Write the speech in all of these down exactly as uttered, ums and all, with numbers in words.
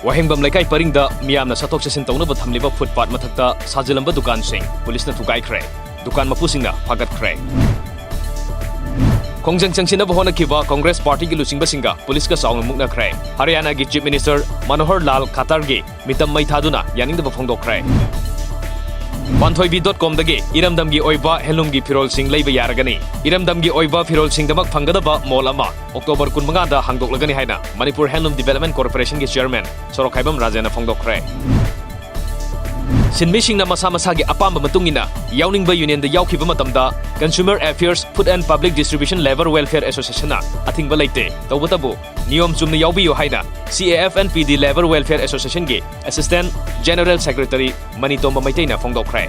ꯋꯥꯍꯦꯡꯕꯝ ꯂꯩꯀꯥꯏ ꯄꯔꯤꯡꯗ ꯃꯤꯌꯥꯝꯅ ꯆꯠꯊꯣꯛ ꯆꯠꯁꯤꯟ ꯇꯧꯅꯕ ꯊꯝꯂꯤꯕ ꯐꯨꯠꯄꯥꯠ ꯃꯊꯛꯇ ꯁꯥꯖꯤꯜꯂꯝꯕ ꯗꯨꯀꯥꯟꯁꯤꯡ ꯄꯨꯂꯤꯁꯅ ꯊꯨꯒꯥꯏꯈ꯭ꯔꯦ꯫ ꯗꯨꯀꯥꯟ ꯃꯄꯨꯁꯤꯡꯅ ꯐꯥꯒꯠꯈ꯭ꯔꯦ꯫ ꯈꯣꯡꯖꯪ ꯆꯪꯁꯤꯟꯅꯕ ꯍꯣꯠꯅꯈꯤꯕ ꯀꯣꯡꯒ꯭ꯔꯦꯁ ꯄꯥꯔꯇꯤꯒꯤ ꯂꯨꯆꯤꯡꯕꯁꯤꯡꯒ ꯄꯨꯂꯤꯁꯀ ꯆꯥꯎꯅ ꯃꯨꯛꯅꯈ꯭ꯔꯦ꯫ ꯍꯔꯤꯌꯥꯅꯥꯒꯤ ꯆꯤꯐ ꯃꯤꯅꯤꯁꯇꯔ ꯃꯅꯣꯍꯔ ꯂꯥꯜ ꯈꯠꯇꯥꯔꯒꯤ ꯃꯤꯇꯝ ꯃꯩ ꯊꯥꯗꯨꯅ ꯌꯥꯅꯤꯡꯗꯕ ꯐꯣꯡꯗꯣꯛꯈ꯭ꯔꯦ꯫ ꯄꯥꯟꯊꯣꯏꯕꯤ ꯗꯣꯠ ꯀꯣꯝꯗꯒꯤ ꯏꯔꯝꯗꯝꯒꯤ ꯑꯣꯏꯕ ꯍꯦꯟꯂꯨꯝꯒꯤ ꯐꯤꯔꯣꯜꯁꯤꯡ ꯂꯩꯕ ꯌꯥꯔꯒꯅꯤ꯫ ꯏꯔꯝꯗꯝꯒꯤ ꯑꯣꯏꯕ ꯐꯤꯔꯣꯜꯁꯤꯡꯗꯃꯛ ꯐꯪꯒꯗꯕ ꯃꯣꯜ ꯑꯃ ꯑꯣꯛꯇꯣꯕꯔ ꯀꯨꯟꯃꯉꯥꯗ ꯍꯥꯡꯗꯣꯛꯂꯒꯅꯤ ꯍꯥꯏꯅ ꯃꯅꯤꯄꯨꯔ ꯍꯦꯟꯂꯨꯝ ꯗꯤꯕꯦꯂꯞꯃꯦꯟ ꯀꯣꯔꯄꯣꯔꯦꯁꯟꯒꯤ ꯆꯤꯌꯔꯃꯦꯟ ꯁꯣꯔꯣꯛꯈꯥꯏꯕꯝ ꯔꯥꯖꯦꯟꯅ ꯐꯣꯡꯗꯣꯛꯈ꯭ꯔꯦ꯫ ꯁꯤꯟꯃꯤꯁꯤꯡꯅ ꯃꯁꯥ ꯃꯁꯥꯒꯤ ꯑꯄꯥꯝꯕ ꯃꯇꯨꯡ ꯏꯟꯅ ꯌꯥꯎꯅꯤꯡꯕ ꯌꯨꯅꯤꯌꯟꯗ ꯌꯥꯎꯈꯤꯕ ꯃꯇꯝꯗ Consumer Affairs, Food and Public Distribution, Labour Welfare Associationꯅ ꯑꯊꯤꯡꯕ ꯂꯩꯇꯦ꯫ ꯇꯧꯕꯇꯕꯨ ꯅꯤꯌꯣꯝ ꯆꯨꯝꯅ ꯌꯥꯎꯕꯤꯌꯨ ꯍꯥꯏꯅ C A F N P D Labour Welfare Associationꯒꯤ Assistant General Secretary ꯃꯅꯤꯇꯣꯝꯕ ꯃꯩꯇꯩꯅ ꯐꯣꯡꯗꯣꯛꯈ꯭ꯔꯦ꯫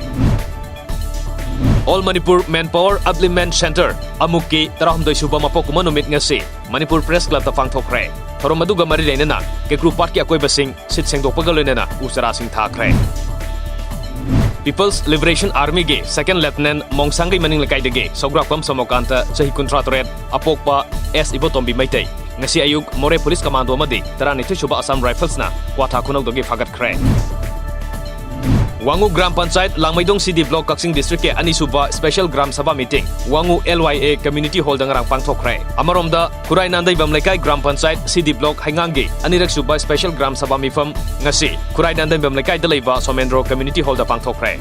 All Manipur Manpower Upliftment Centre, ꯑꯃꯨꯛꯀꯤ ꯇꯔꯥꯍꯨꯝꯗꯣꯏ ꯁꯨꯕ ꯃꯄꯣꯛ ꯀꯨꯝꯑꯣꯟ ꯅꯨꯃꯤꯠ ꯉꯁꯤ ꯃꯅꯤꯄꯨꯔ ꯄ꯭ꯔꯦꯁ ꯀ꯭ꯂꯕꯇ ꯄꯥꯡꯊꯣꯛꯈ꯭ꯔꯦ꯫ ꯊꯧꯔꯝ ꯑꯗꯨꯒ ꯃꯔꯤ ꯂꯩꯅꯅ ꯀꯦꯀ꯭ꯔꯨ ꯄꯥꯠꯀꯤ ꯑꯀꯣꯏꯕꯁꯤꯡ ꯁꯤꯠ ꯁꯦꯡꯗꯣꯛꯄꯒ ꯂꯣꯏꯅꯅ ꯎ ꯆꯥꯔꯥꯁꯤꯡ ꯊꯥꯈ꯭ꯔꯦ꯫ People's Liberation Armyꯒꯤ Second Lieutenant ꯃꯣꯡꯁꯥꯡꯒꯩ ꯃꯅꯤꯡ ꯂꯩꯀꯥꯏꯗꯒꯤ ꯁꯧꯒ꯭ꯔꯥꯛꯄꯝ ꯁꯣꯃꯣꯀꯥꯟꯇ, ꯆꯍꯤ ꯀꯨꯟꯊ꯭ꯔꯥ ꯇꯔꯦꯠ, ꯑꯄꯣꯛꯄ ꯑꯦꯁ ꯏꯕꯣꯇꯣꯝꯕꯤ ꯃꯩꯇꯩ, ꯉꯁꯤ ꯑꯌꯨꯛ ꯃꯣꯔꯦ ꯄꯨꯂꯤꯁ ꯀꯃꯥꯟꯗꯣ ꯑꯃꯗꯤ ꯇꯔꯥꯅꯤꯊꯣꯏ ꯁꯨꯕ ꯑꯁꯥꯝ ꯔꯥꯏꯐꯜꯁꯅ ꯀ꯭ꯋꯥꯊꯥ ꯈꯨꯅꯧꯗꯒꯤ ꯐꯥꯒꯠꯈ꯭ꯔꯦ꯫ Wangoo gram panchayat Langmeidong C D block ꯀꯛꯆꯤꯡ districtꯀꯤ ꯑꯅꯤꯁꯨꯕ special gram sabha meeting Wangoo L Y A community hallꯗ ꯉꯔꯥꯡ ꯄꯥꯡꯊꯣꯛꯈ꯭ꯔꯦ꯫ ꯑꯃꯔꯣꯝꯗ Khurai Nandeibam Leikai gram panchayat C D block ꯍꯩꯉꯥꯡꯒꯤ ꯑꯅꯤꯔꯛ ꯁꯨꯕ special ꯒ꯭ꯔꯥꯝ ꯁꯚꯥ ꯃꯤꯐꯝ ꯉꯁꯤ ꯈꯨꯔꯥꯏ ꯅꯥꯟꯗꯩꯕꯝ ꯂꯩꯀꯥꯏꯗ ꯂꯩꯕ ꯁꯣꯃꯦꯟꯗ꯭ꯔꯣ community hallꯗ ꯄꯥꯡꯊꯣꯛꯈ꯭ꯔꯦ꯫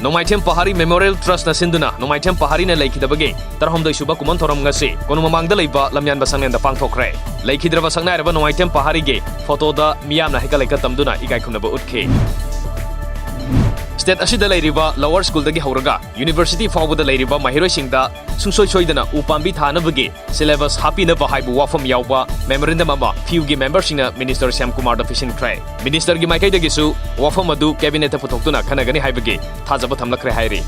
ꯅꯣꯡꯃꯥꯏꯊꯦꯝ ꯄꯍꯥꯔꯤ Memorial Trustꯅ ꯁꯤꯟꯗꯨꯅ ꯅꯣꯡꯃꯥꯏꯊꯦꯝ ꯄꯍꯥꯔꯤꯅ ꯂꯩꯈꯤꯗꯕꯒꯤ ꯇꯔꯥꯍꯨꯝꯗꯣꯏ ꯁꯨꯕ ꯀꯨꯝꯑꯣꯟ ꯊꯧꯔꯝ ꯉꯁꯤ ꯀꯣꯅꯨꯡ ꯃꯃꯥꯡꯗ ꯂꯩꯕ ꯂꯝꯌꯥꯟꯕ ꯁꯪꯂꯦꯟꯗ ꯄꯥꯡꯊꯣꯛꯈ꯭ꯔꯦ꯫ ꯂꯩꯈꯤꯗ꯭ꯔꯕ ꯁꯛꯅꯥꯏꯔꯕ ꯅꯣꯡꯃꯥꯏꯊꯦꯝ ꯄꯍꯥꯔꯤꯒꯤ photoꯗ ꯃꯤꯌꯥꯝꯅ ꯍꯩꯀꯠ ꯂꯩꯀꯠ ꯇꯝꯗꯨꯅ ꯏꯀꯥꯏ ꯈꯨꯝꯅꯕ ꯎꯠꯈꯤ꯫ State ꯑꯁꯤꯗ ꯂꯩꯔꯤꯕ lower schoolꯗꯒꯤ ꯍꯧꯔꯒ university ꯐꯥꯎꯕꯗ ꯂꯩꯔꯤꯕ ꯃꯍꯩꯔꯣꯏꯁꯤꯡꯗ ꯁꯨꯡꯁꯣꯏ ꯁꯣꯏꯗꯅ ꯎ ꯄꯥꯝꯕꯤ ꯊꯥꯅꯕꯒꯤ syllabus ꯍꯥꯞꯄꯤꯅꯕ ꯍꯥꯏꯕ ꯋꯥꯐꯝ ꯌꯥꯎꯕ memorandum ꯑꯃ PUꯒꯤ memberꯁꯤꯡꯅ minister ꯁ꯭ꯌꯥꯝꯀꯨꯃꯥꯔꯗ ꯄꯤꯁꯤꯟꯈ꯭ꯔꯦ꯫ Ministerꯒꯤ ꯃꯥꯏꯀꯩꯗꯒꯤꯁꯨ ꯋꯥꯐꯝ ꯑꯗꯨ cabinetꯇ ꯄꯨꯊꯣꯛꯇꯨꯅ ꯈꯟꯅꯒꯅꯤ ꯍꯥꯏꯕꯒꯤ ꯊꯥꯖꯕ ꯊꯝꯂꯛꯈ꯭ꯔꯦ ꯍꯥꯏꯔꯤ꯫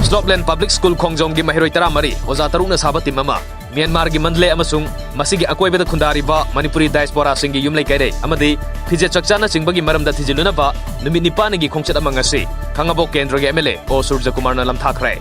Slopeland Public School ꯈꯣꯡꯖꯣꯝꯒꯤ ꯃꯍꯩꯔꯣꯏ ꯇꯔꯥꯃꯔꯤ, ꯑꯣꯖꯥ ꯇꯔꯨꯛꯅ ꯁꯥꯕ team ꯑꯃ, ꯃ꯭ꯌꯥꯟꯃꯥꯔꯒꯤ ꯃꯟꯗꯂꯦ ꯑꯃꯁꯨꯡ ꯃꯁꯤꯒꯤ ꯑꯀꯣꯏꯕꯗ ꯈꯨꯟꯗꯥꯔꯤꯕ ꯃꯅꯤꯄꯨꯔꯤ diasporaꯁꯤꯡꯒꯤ ꯌꯨꯝꯂꯩ ꯀꯩꯔꯩ ꯑꯃꯗꯤ ꯐꯤꯖꯦꯠ ꯆꯛꯆꯥꯅꯆꯤꯡꯕꯒꯤ ꯃꯔꯝꯗ ꯊꯤꯖꯤꯜꯂꯨꯅꯕ ꯅꯨꯃꯤꯠ ꯅꯤꯄꯥꯟꯒꯤ ꯈꯣꯡꯆꯠ ꯑꯃ ꯉꯁꯤ ꯈꯥꯉꯕꯣꯛ ꯀꯦꯟꯗ꯭ꯔꯒꯤ MLA ꯑꯣ ꯁꯨꯔꯖꯀꯨꯃꯥꯔꯅ ꯂꯝꯊꯥꯈ꯭ꯔꯦ꯫